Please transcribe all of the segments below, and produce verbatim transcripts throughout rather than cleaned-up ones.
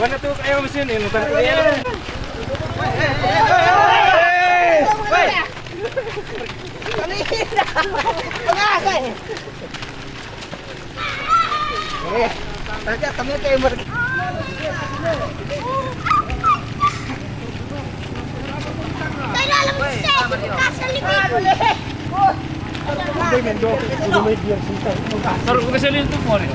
Mana tu kayu mesin ni, bukan kayu. Eh, nanti temen kayak mereka. Taruh ke sini tu, Mori.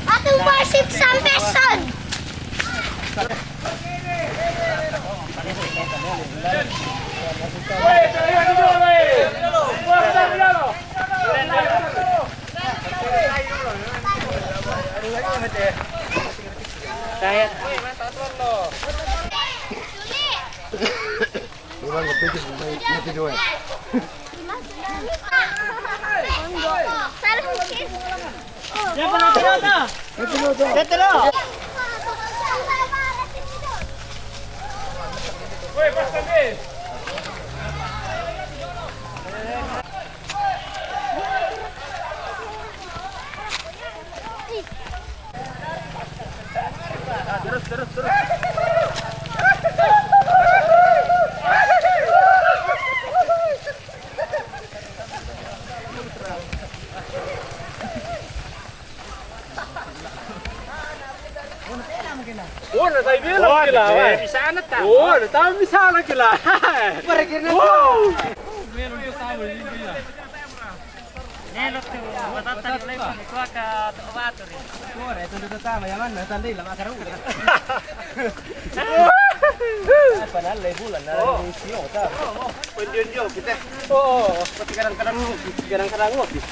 Atu Worship Salvation. Oh, na tayo bilang kila, eh. Bisa na ta. Oh, na tayo bisa na kila. Para kira na. Oh. Nelo tu, matata ni lepa ni tua ka to water. Ora, itu tu tama, ya mana? Tandai lah, makar udah. Apa nalai bulan, nalai sio, ta? Pendion dio kita. Oh, pati kadang-kadang ngopi, kadang-kadang ngopi.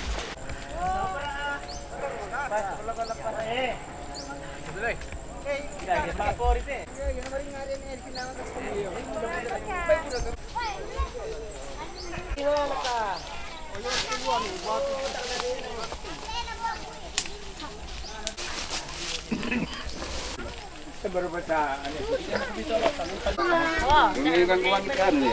Baru baca. Ini kan bukan ikan ya.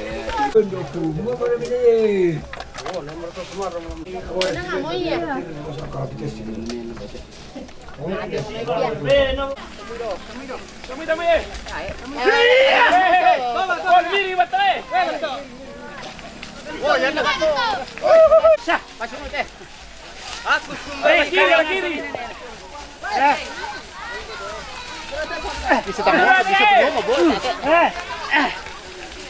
Aku sumber. Eh, kiri, kiri. Bisa tambah, bisa punya mau bol.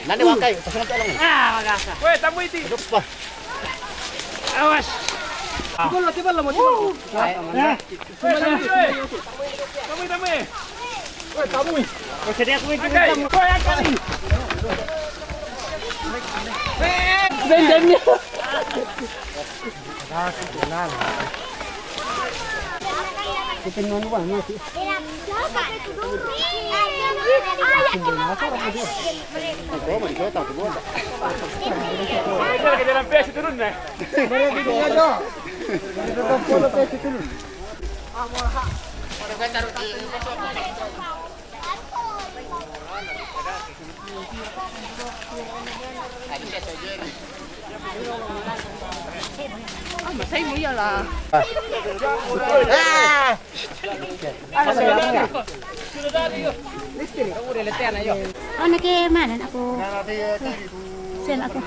Nanti wakai, pasang tolong. Ah, magasa. Weh, tambah itu. Aduh, wah. Awas. Tiba lo, tiba lo, mau tiba lo. Eh. Tambah, tambah. Weh, tambah. Weh, sedih aku itu. Oke. Weh, angkat. Weh, angkat. Weh, angkat. Ah, masai mo iya lah. Ah! Ano ke mana aku? Sel aku.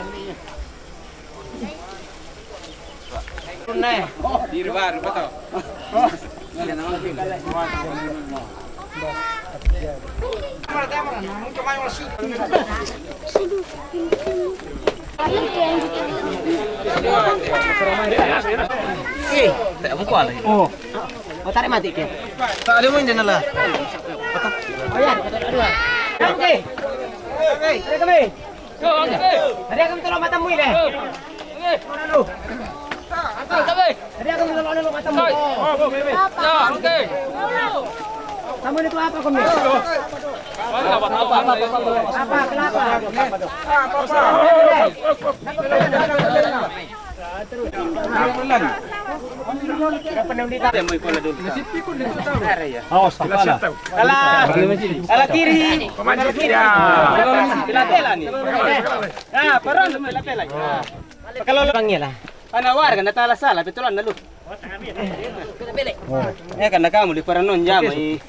Diri baru, betul. Eh, tak buka lagi. Oh. Oh, tarik mati ke? Tak ada main dia nala. Oh ya. Oke. Oke, ada kami. Ada kami tolong matamu ini. Mana lu? Ada kami tolong lu matamu. Kamu itu apa kami? Apa, apa, apa, apa, apa? Apa, kenapa? Awas, kepala. Ala, ala kiri. Pemancing, ya. Pila-pila ni. Ah, parang pila-pila. Kalau lu panggil lah. Ana warga na tala sala, betulan na lu. Oh. Eh, kan kamu di paranon jama i.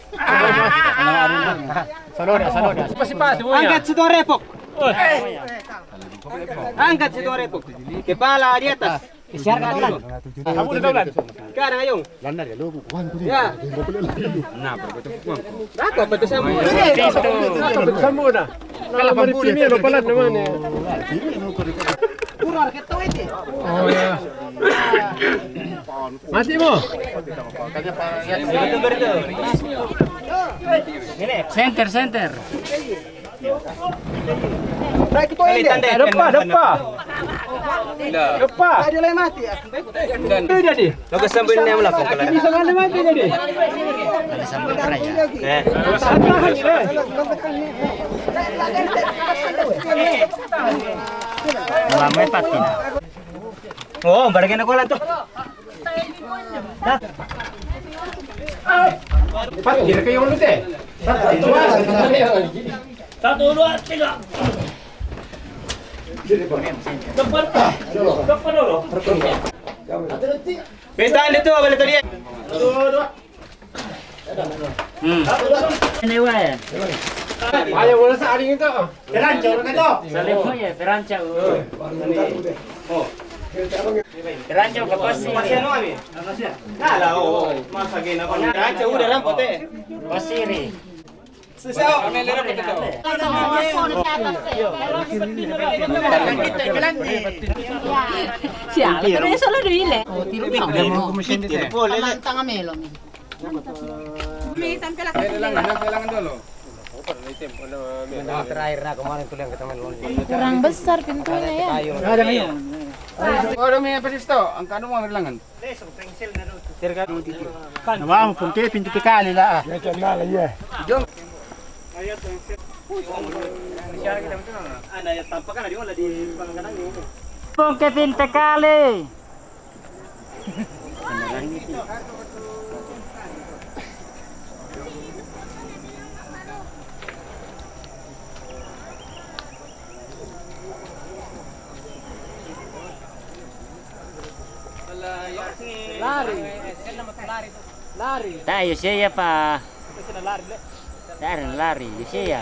Saloda, saloda. Pasi-pasi, angkat situ repok. Angkat situ repok. Kepala di atas. Siar ka dolan. Kamu di dolan. Ka na ngayong. Landar ya, lu, kuan, kuan. Ya. Nah, berapa tu, kuan? Rako, apa tu sambung? Rako, apa tu sambung dah? Kalau mari pimi, lo palan nama ni. Kurang kita itu. Oh, ya. Mati mo. Center, center. Depa, depa. Depa. Dia lain mati ya. Dia jadi. Lo kesambil ni melakukan kalau. Ini sama ni mati jadi. Ada sambal raya. Eh. Tahan, tahan, eh. Lama ya pati. Oh, barangnya nak kola tu. Pat, kira kayo ulit eh. Satu, dua, tiga. Depan. Depan dulu. Pintahan dito, balik tadi. Satu, dua. Hmm. Ini wae. Ayo, wala sa aring ito. Peranca, wala ka to. Sa limo ya, peranca. Oh. Rancho ka Pasiri. Nala, oh, masa gena ko. Rancho udah rampo te. Pasiri. Siala, pero eso lo duile. Oh, tiro. Mantang a melo. Kailangan, kailangan dulu. Terakhir, nah, kemarin tuh yang kita main lawan. Kurang besar pintunya, ya. Ada nih. Waduh, mi apa sih, Sto? Angka anu mau bilangan. Nah, vamos, ponte pintu pe kali la. Ponte pintu kali. Lari. Lari. Tayo siya pa. Lari, lari, siya.